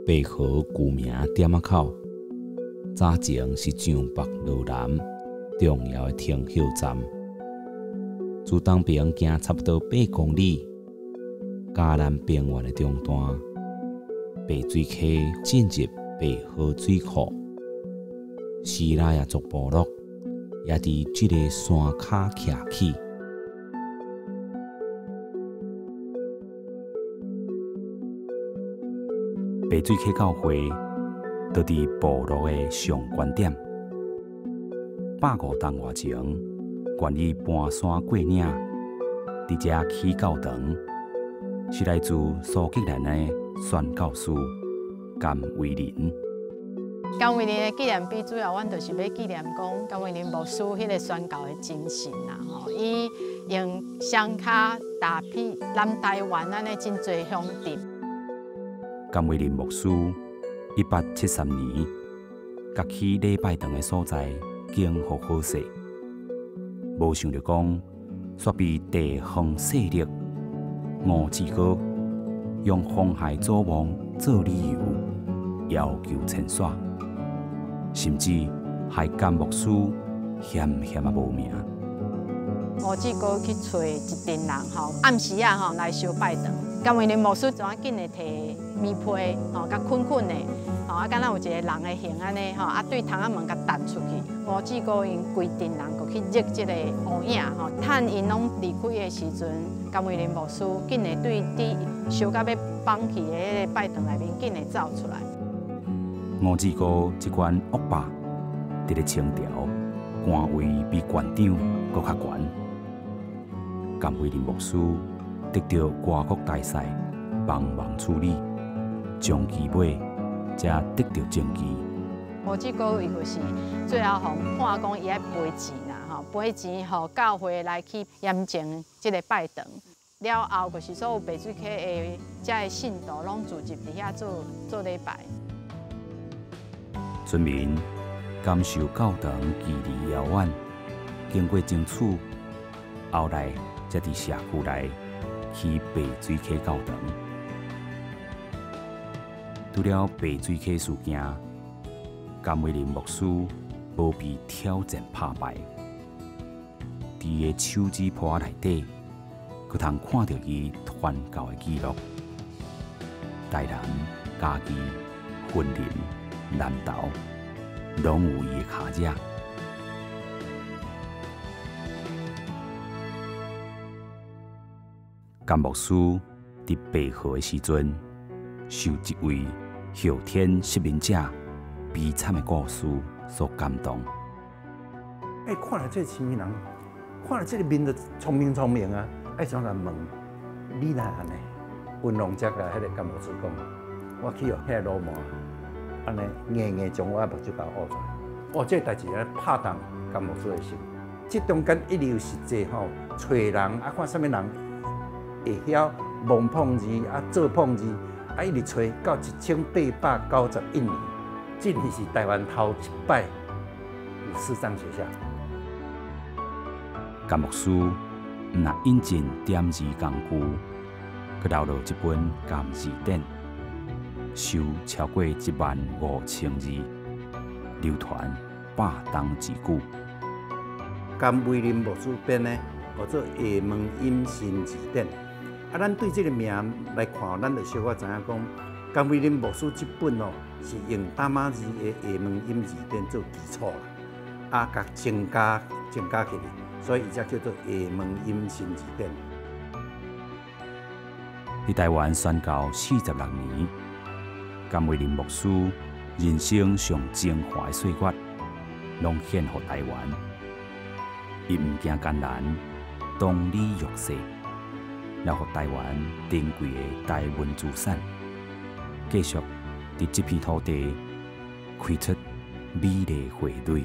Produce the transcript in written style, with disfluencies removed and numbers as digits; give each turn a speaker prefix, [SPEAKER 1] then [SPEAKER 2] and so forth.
[SPEAKER 1] 白河舊名店仔口，早前是上北落南重要的停歇站。自東邊行差不多8公里，嘉南平原的中段，白水溪進入白河水庫，西拉雅族部落也佇這个山跤徛起。白水溪教會就佇部落的上懸點，150冬外前，願意搬山過嶺，佇遮起教堂，是來自蘇格蘭的宣教師甘維林。
[SPEAKER 2] 甘維林的紀念碑主要，阮就是欲紀念講甘維林牧師彼个宣教的精神啦吼。伊用雙跤踏遍南台灣按呢真濟鄉鎮。
[SPEAKER 1] 甘維林牧師1873年，共起禮拜堂的所在經予好勢，無想著講，煞被地方勢力吳志高用妨害祖望做理由，要求遷徙，甚至害甘牧師險險仔無名。
[SPEAKER 2] 吳志高去揣一陣人吼，暗時仔吼來燒拜堂。甘維林牧師怎仔緊的提棉被吼，共睏睏的吼，啊，敢若有一个人的形按呢吼，啊，對窗仔門共彈出去。吳志高𪜶規陣人閣去熱這个烏影吼，趁𪜶攏離開的時陣，甘維林牧師緊會對佇燒甲欲崩去的彼個拜堂內面緊會走出來。
[SPEAKER 1] 吳志高這款惡霸，佇咧清朝官位比縣長閣較懸。甘維林牧師得著外國大使幫忙處理，長期尾才得著證據。
[SPEAKER 2] 吳志高伊就是最後予判講伊愛賠錢啦，吼，賠錢予教會來去驗證這个拜堂。了後，就是所有白水溪的遮个信徒攏聚集佇遐做做禮拜。
[SPEAKER 1] 村民感受教堂距離遙遠，經過爭取，後來才佇社區內起白水溪教堂。除了白水溪事件，甘維林牧師無被挑戰拍敗，佇伊的手指鋪仔內底，閣通看著伊傳教的記錄。台南、嘉義、雲林、南投，攏有伊的跤跡。甘牧師佇白河的時陣，受一位後天失明者悲慘的故事所感動。
[SPEAKER 3] 哎，看了這個啥物人，看了這個面就聰明聰明啊！哎，想來問你哪按呢？文龍才共彼个甘牧師講，我去予彼个鱸鰻，按呢硬硬將我的目睭共挖出來。哦，這个代誌咧拍動甘牧師的心。這中間一直有實際吼，揣人啊，看啥物人會曉摸碰字啊，做碰字啊，一直揣到1891年，這年是台灣頭一擺有視障學校。
[SPEAKER 1] 甘牧師毋若引進點字工具，閣留落這本甘字典，收超過15000字，流傳100冬之久。
[SPEAKER 3] 甘維林牧師編的，叫做《下門音新字典》。啊，咱對這个名來看，咱就小可知影講，甘維林牧師這本哦，是用擔仔字的下門音字典做基礎啦，啊，共增加增加起來，所以伊才叫做下門音新字典。
[SPEAKER 1] 佇台灣宣教46年，甘維林牧師人生上精華的歲月，攏獻予台灣。伊毋驚艱難，當理弱勢，留予台灣珍貴的台文資產，繼續佇這片土地開出美麗花蕊。